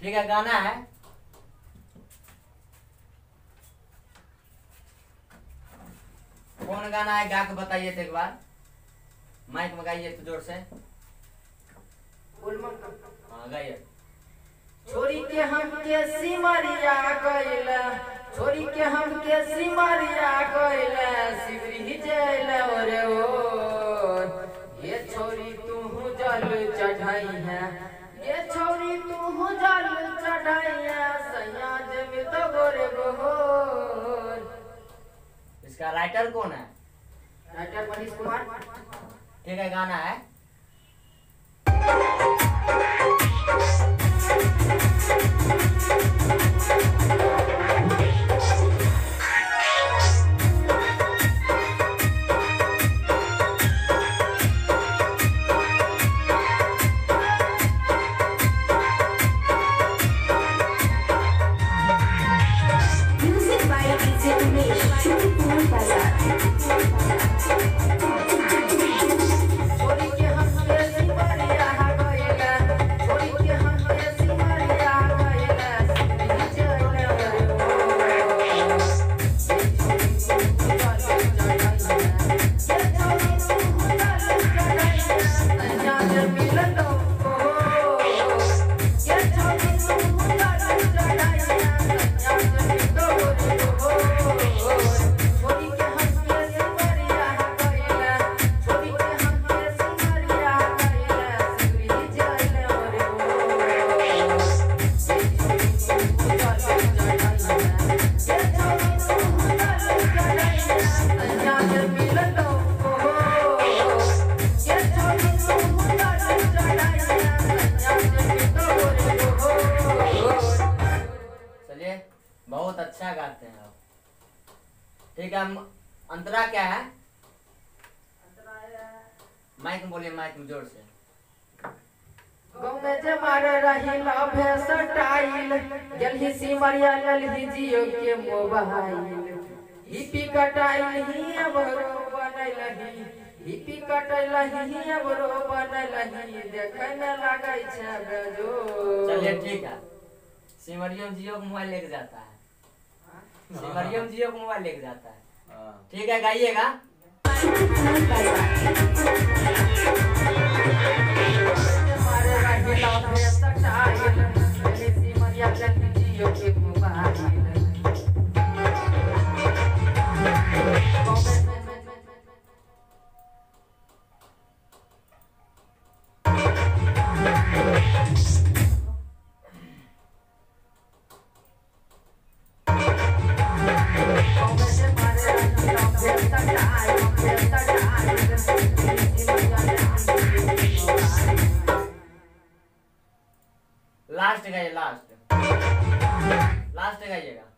ठीक है, गाना है। कौन गाना है गा के बताइए तो एक बार, माइक में गाइए तो जोर से। हाँ गाइए। छोरी के हम के सिमरिया गइला, छोरी के हम के सिमरिया गइला, सिमरी जइला रे ओ ये छोरी तू जल चढ़ाई है, ये छोरी तू जल चढ़ाई है, सैया जमी तो गोरे गोर। इसका राइटर कौन है? राइटर मनीष कुमार। ठीक है, गाना है। बहुत अच्छा गाते हैं आप। ठीक है, अंतरा क्या है? माइक में बोलिए, माइक में जोर से। गाँव में जे मारे रही लव स्टाइल, गेलही सिमरिया ललही जियो के मोबाइल, हिपी कटाइल ही अबरो बनैलही, हिपी कटाइल ही अबरो बनैलही, देखै में लागै छै बेजोड़। चलिए ठीक है। सिमरिया में जियो का मोबाइल लेके जाता है, सिमरिया में जियो का मोबाइल लेके जाता है। ठीक है, गाइएगा। लास्ट गाइए, लास्ट लास्ट गाइएगा।